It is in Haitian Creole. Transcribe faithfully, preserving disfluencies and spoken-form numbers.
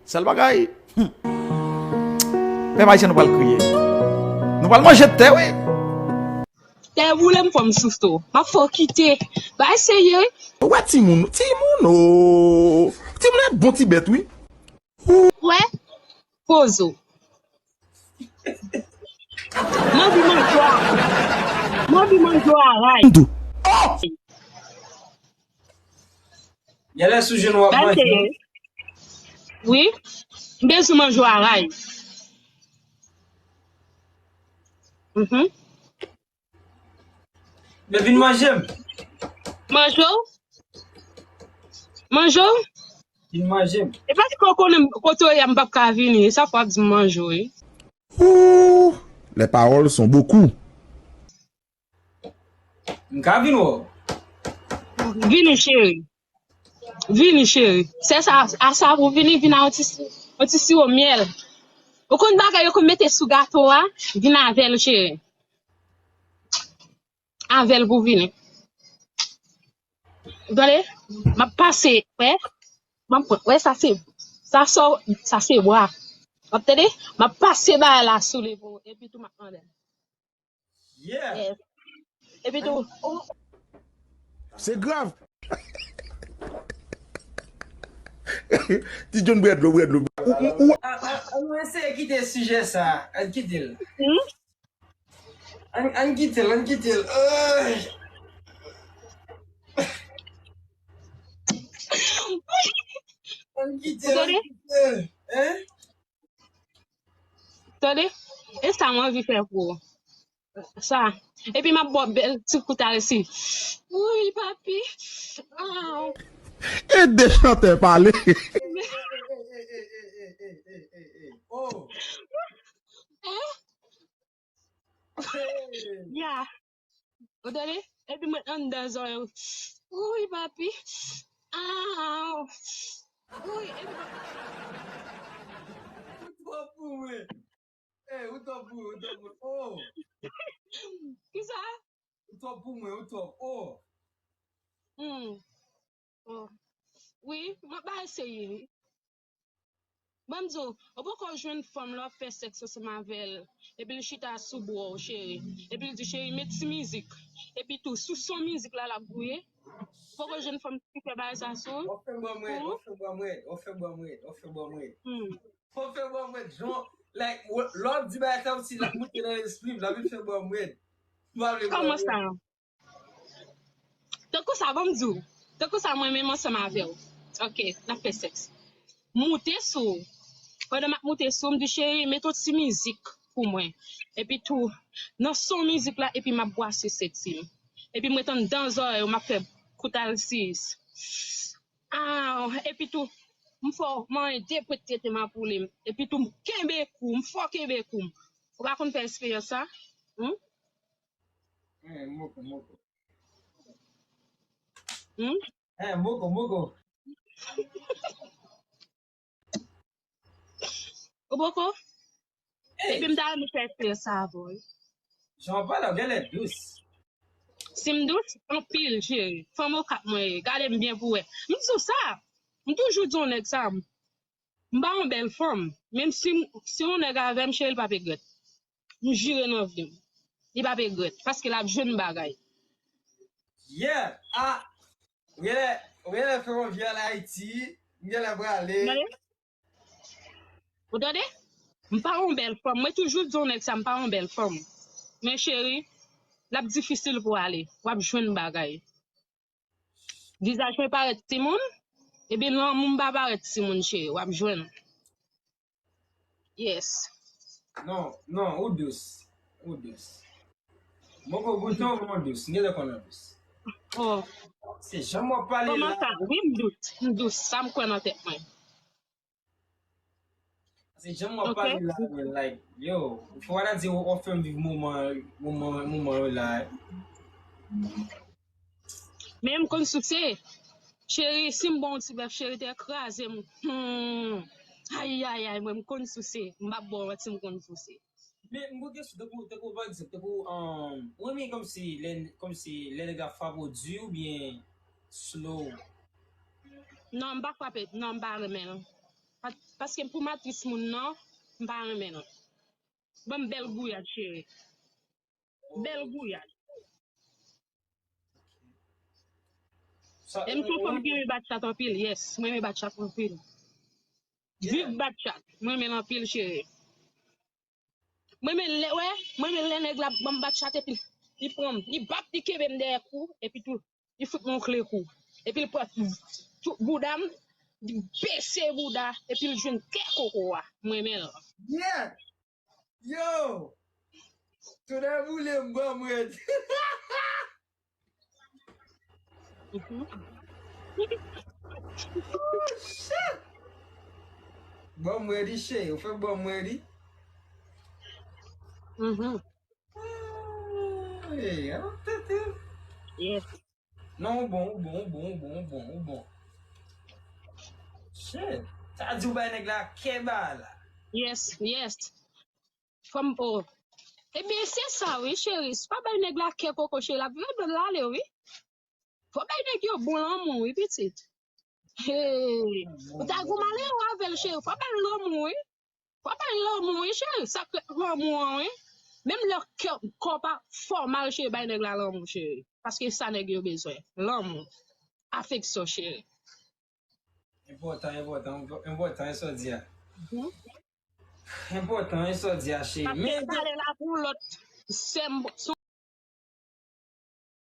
Sèl bagay, hmm, pèp ayisyen nou pral kriye. Nou pral manje tè, wi. Tè boule m fò m souse w. M ap fè w kite. Bagay serye wi. Ou wè timoun, timoun o. Timoun e bon ti bèt wi. Ou wè? Poze w. M anvi manje w a. M anvi manje w a ray. M tou. Genlè sou jenou w ap manje. Wi. M bezwen manje w a ray. Mhm. Men vin manje m. Manje w? Manje w? Vin manje m. E paske w konnen kote w ye a m p ap ka vini. E sa fè w ap di m manje w wi. Ooh, les paroles sont beaucoup. M ka vin wè w. Vini cheri. Vini cheri. Se sa, a sa pou vini, vin a yon ti, yon ti siwo myèl. Ou konn bagay yo konn mete sou gato a? Vin avè l cheri. Avè l pou vini. Ou tande? M ap pase, wè. M ap pran, wè sa se, sa so, sa se bwa. W ap tande? M ap pase bagay la sou li pou, epi tou m ap mande l. Yeah. Epi tou, ou. Se grav. Ti John bwè dlo, bwè dlo. Ou, ou, ou. An nou eseye kite sijè sa. Ann kite l. Hmm? Ann, ann kite l, ann kite l. Ay. Ann kite l, ann kite l. Hein? Tande? E sa m anvi fè pou ou. Sa. Epi m ap ba w bèl ti kout alsi. Wi, papi. Aw. Ede chantè pale. Oh. Ya. Ou tande? Epi mwen anndan zòrèy ou. Wi, papi. Aw. Wi, epi. Ou twò pou mwen. Ey, ou twò pou mwen, ou twò pou mwen. Oh. Kisa? Ou twò pou mwen, ou twò. Oh. Hmm. Oh. Wi, m ap ba eseye wi. Ban m di w, ou poko jwenn fanm lè w ap fè sèks ansanm avè l, epi l chita sou bra w, cheri. Epi l di, cheri, met ti mizik. Epi tou, sou son mizik la l ap gouye. Ou poko jwenn fanm ki fè bagay sa sou ou? W ap fè bò m rèd, w ap fè bò m rèd, w ap fè bò m rèd, w ap fè bò m rèd. Hmm. W ap fè bò m rèd, Jan, like, lè w ap di bagay sa, ou si l ap moute nan lespri m, l ap vin fè bò m rèd. M pa vle bò m rèd. Kòman sa? Tankou sa, ban m di w. Tankou sa, mwen menm ansanm avè w. Ok, n ap fè sèks. M moute sou w. Pandan m ap moute sou w, m di, cheri, met yon ti mizik pou mwen. Epi tou, nan son mizik la, epi m ap bwase senti m. Epi m ret anndan zòrèy ou, m ap fè kout alsiyis. Aw, epi tou, m fè w manyen de pwent tete mapoule m. Epi tou, m kenbe kou, m fò kenbe kou m. Ou pa konn fè esperyans sa? Humm? Hen, moko, moko. Humm? Hen, moko, moko. Ou poko? Epi m ta renmen fè eksperyans sa avè w wi. Jan w pale, w genlè dous. Si m dous? Anpil, cheri. Fanm Okap mwen ye. Gade m byen pou w wè. M di w sa. M toujou di yon nèg sa. M pa yon bèl fanm. Menm si, si yon nèg avè m, cheri, l p ap regrèt. M jire nan vi m. Li p ap regrèt. Paske l ap jwenn bagay. Yeah! Ah! Ou genlè, ou genlè fè yon vye al Ayiti, m genlè prale. Ou tande? M pa yon bèl fanm. Mwen toujou di yon nèg sa, m pa yon bèl fanm. Men cheri, l ap difisil pou w ale. W ap jwenn bagay. Vizaj mwen parèt timoun, epi lanmou m pa parèt timoun, cheri. W ap jwenn. Yes. Non, non, ou dous. Ou dous. Mwen ko goute w, mwen dous. M genlè konnen w dous. Oh. Se jan w ap pale la. Kòman sa? Wi, m dous. M dous. Sa m kwè nan tèt mwen. Se jan w ap pale la, men, like, yo, fò w ta di w ap fè m viv moman, moman, moman yo la. Men m konn souse. Cheri, si m ba w yon ti bèf, cheri, te kraze m. Hmm. Ayayay, mwen m konn souse. M p ap ba w manti, m konn souse. Men m gon kesyon, tankou, tankou pa egzanp, tankou, um, ou renmen kòmsi lè, kòmsi lè nèg la frape w di oubyen slow? Non, m pa frape, non, m pa renmen l. Pa- Paske pou matris moun nan, m pa renmen non. Ban m bèl gouyad, cheri. Bèl gouyad. Sa- E m se yon fanm ki renmen bat chat anpil, yes. Mwen renmen bat chat anpil. Viv bat chat. Mwen renmen l anpil, cheri. Mwen renmen lè, wè, mwen renmen lè nèg la ban m bat chat epi li pran m, li bat, li kenbe m dèyè kou, epi tou, li fout mwen yon kle kou. Epi li pran tout bouda m, li bese bouda, epi li jwenn kè koko a. Mwen renmen l. Yeah! Yo! Tonè boule m, ban m rèd. Mhm. Oh, shit! Ban m rèd, cheri. Ou fè ban m rèd. Mhm. Hey, an tete. Yes. Non, ou bon, ou bon, ou bon, ou bon, ou bon, ou bon. Shit. Sa di ou bay nèg la kè ba la. Yes, yes. Fò m, oh. Ebyen, se sa, wi, cheri. Si w pa bay nèg la kè koko, cheri, l ap vire do l ale, wi. Fò bay nèg yo bon lanmou, wi, pitit. Hey. Ou ta gou malere avè l, cheri. Fò bay l lanmou, wi. Fò bay l lanmou, wi, cheri. Sa k rèt lanmou an, wi. Menm lè kè, kò w pa fè w mal, cheri, bay nèg la lanmou, cheri. Paske sa nèg yo bezwen. Lanmou. Afeksyon, cheri. Enpòtan, enpòtan, enpòtan, e sa w di a. Mhm. Enpòtan, e sa w di a, cheri. Paske Men, pale la pou lòt. Sè m,